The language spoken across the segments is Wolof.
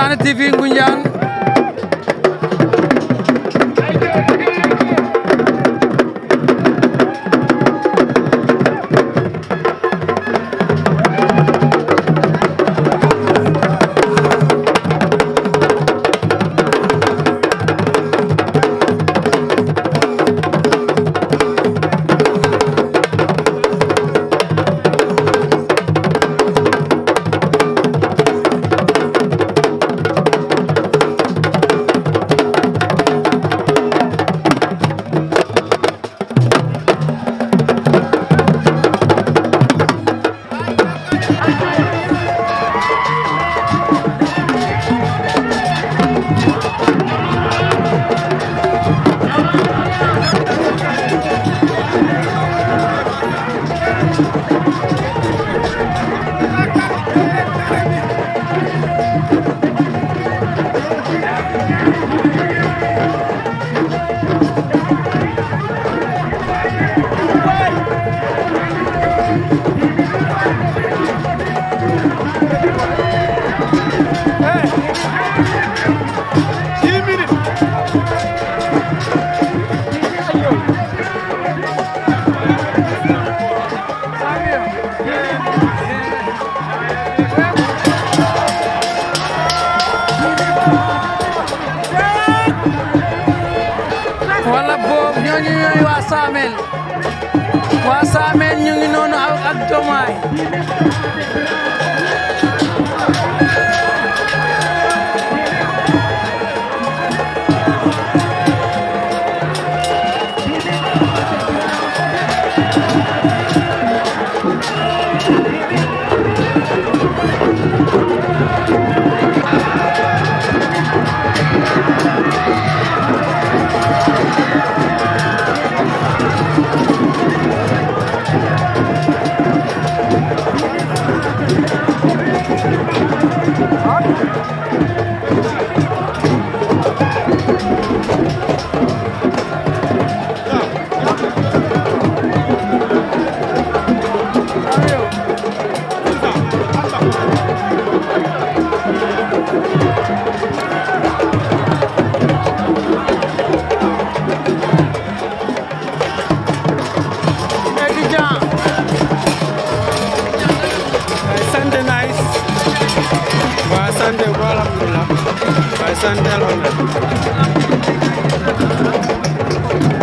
Lassana TV Ngoundiane wala boobu ñooñu ñooy waa Samel ñu ngi noonu ak Diomaye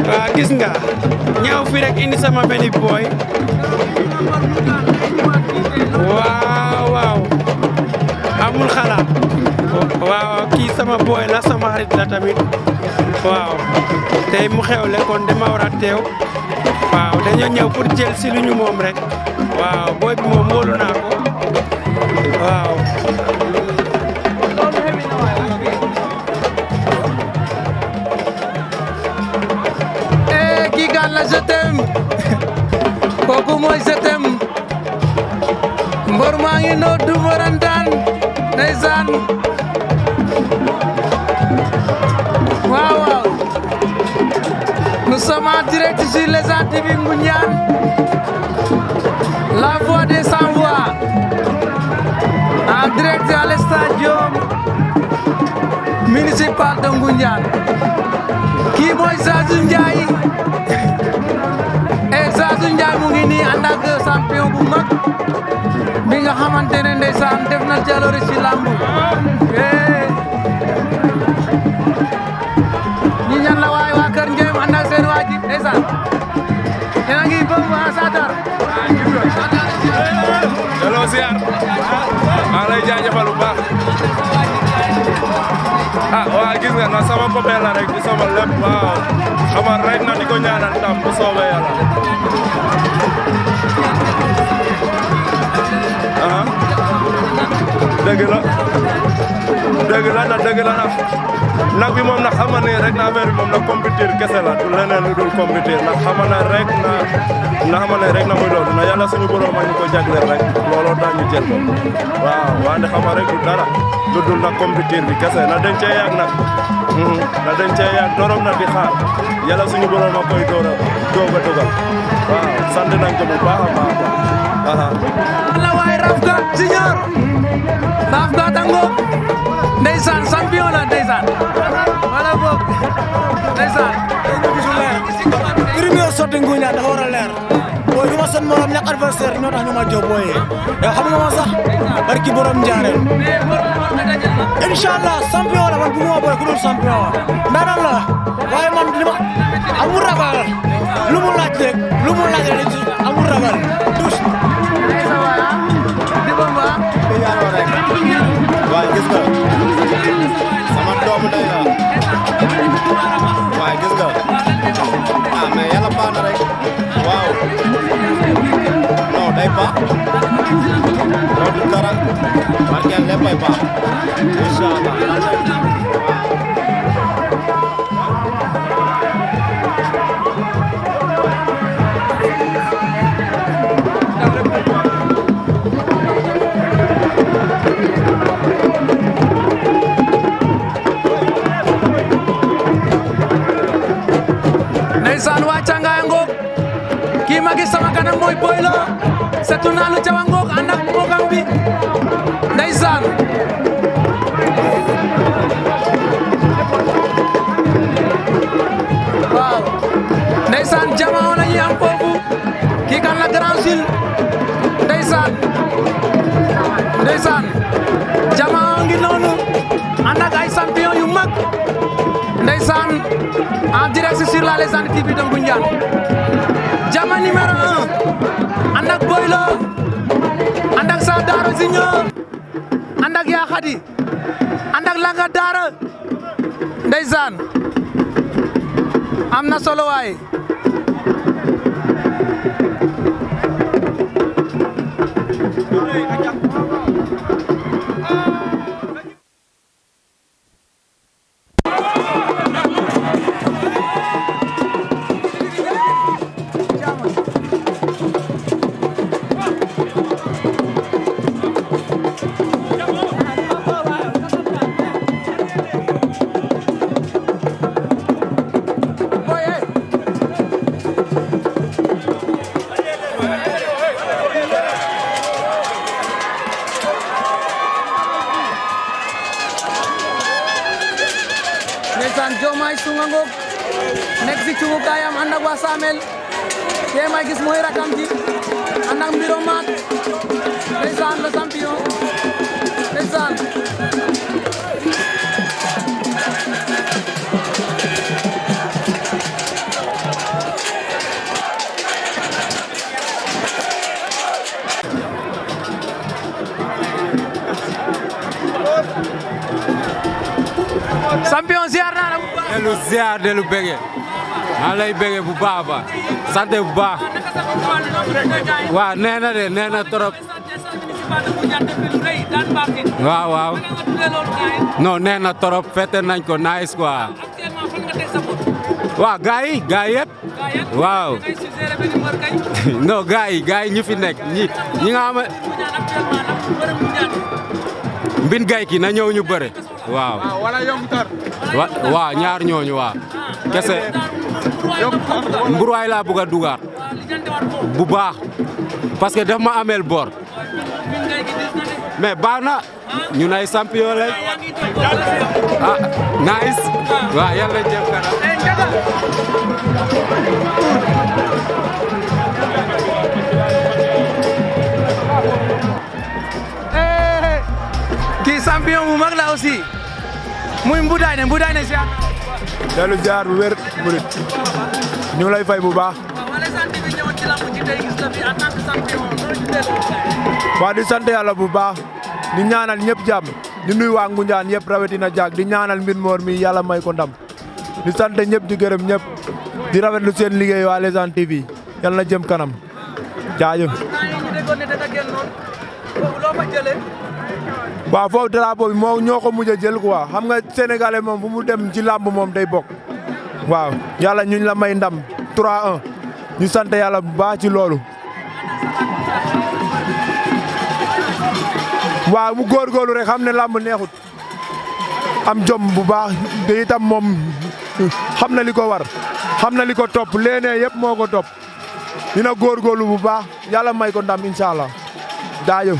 waa gis nga ñëw fi rek indi sama benn boy waaw amul xalaat waaw kii sama boy la sama xarit la tamit waaw tey mu xewle kon dama war a teew waaw dañoo ñëw pour jël si lu ñu moom rek waaw boy bi moom wóolu naa ko waaw la je t'aime kooku mooy je t'aime mbor maa ngi noo du morantaan ndeysaan waaw nous sommes en direct sur Lassana TV Ngoundiane la voix des sans voix en direct à l'stadium municipal de Ngoundiane kii mooy Zazu Ndiaye Zazu Ndiaye mu ngi nii ànd ak champion bu mag bi nga xamante ne ndeysaan def na jaloore ci lamb ñi ñan la waay waa Kër Ndiaye ànd ak seen waa ji ndeysaan yéen a ngi bëgg waa Satar delloo ziar maa ngi lay jaajëfal bu baax waa gis nga na sama copain la rek di sama lépp waaw xamal rek na di ko ñaanal tam bu soobee yàlla dëgg la nag bi moom nag xamal ne rek na affaire bi moom na compétir kese la du leneen lu dul compétir nag xamal ne rek na muy loolu na yàlla suñu borom ma ñu ko jagleel rek looloo tax ñu jël ko waaw wante xamal rek du dara lu dul nag compétir bi kese na dañ cee yàgg nag na dañ cee yàgg dorom na di xaar yàlla suñu borom ma koy doog a dugal waaw sant nañ ko bu baax a baax ala waay Rafkat Junior Rafkat ango ndeysaan champion la ndeysaan wala boog ndeysaan premier sorti Ngoundiane dafa war a leer booy du ma seen morom ñàkk adversaire ñoo tax ñu ma jóg booyee yow xam nga ma sax barki borom Ndiarène inshallah champion la man bu ma boole ku dul champion ndaanaan la waaye man li ma amul ragal lu mu laaj rek amul ragal tous di bomba waaye gis nga sama doomu day la waaye gis nga mais yàlla baax na rek waaw non day baax loolu du dara barkeel léppay baax incha allah ndeysaan waa Cangaay ngoog kii ma gis sama kanam mooy Boy Lo setu naa lu cawa ngoog ànd ak mbokam bi ndeysaan waaw ndeysaan jamono la ñuy am foofu kii kan la Grand Jules ndeysaan jamono ngi noonu ànd ak ay champion yu mag ndeysaan en direct sur la légende TV de Ngoundiane Jama numéro 1 ànd ak Boy Lo ànd ak Sa Daaro Junior ànd ak Ya Khady ànd ak Langa Daara ndeysaan am na solo waay ndeysaan Diomaye Sunga ngoog nekk si cungu kaayam ànd ak waa Samel kee may gis mooy rakam ji ànd ak mbiro maak ndeysaan le champion ndeysaan champion ziar naa la bu baax. delu ziar delu bëgge maa lay bëgge bu baax a baax sant bu baax waaw nee na de nee na trop waaw waaw non nee na trop fete nañ ko nice quoi waaw gars yi yëpp waaw non gars yi ñu fi nekk ñi nga xam mbin gay ki na ñëw ñu bëre waaw wala yong tor waaw ñaar ñooñu waaw kese mburuwaay laa bëgg a dugaat bu baax parce que daf ma ameel bor mais baax na ñu nay champion lañ ah nice waaw yàlla jëm kanam kii champion bu mag la aussi muy Mboudaay ne ziar. dellu ziar bu wér murit ñu ngi lay fay bu baax. waa di sant yàlla bu baax di ñaanal ñëpp jàmm di nuyu waa Ngoundiane yëpp rawatina jaag di ñaanal mbir moor mi yàlla may ko ndam di sant ñëpp di gërëm ñëpp di rafetlu seen liggéey waa Légende TV yàlla na jëm kanam jaajëf. waaw foofu drapeau bi moo ñoo ko mujj a jël quoi xam nga sénégalais moom fu mu dem ci làmb moom day bokk waaw yàlla ñu la may ndam 3-1 ñu sant yàlla bu baax ci loolu. waaw mu góorgóorlu rek xam ne làmb neexut am jom bu baax te itam moom xam na li ko war xam na li ko topp léeg-léeg yëpp moo ko topp dina góorgóorlu bu baax yàlla may ko ndam incha allah jaajëf.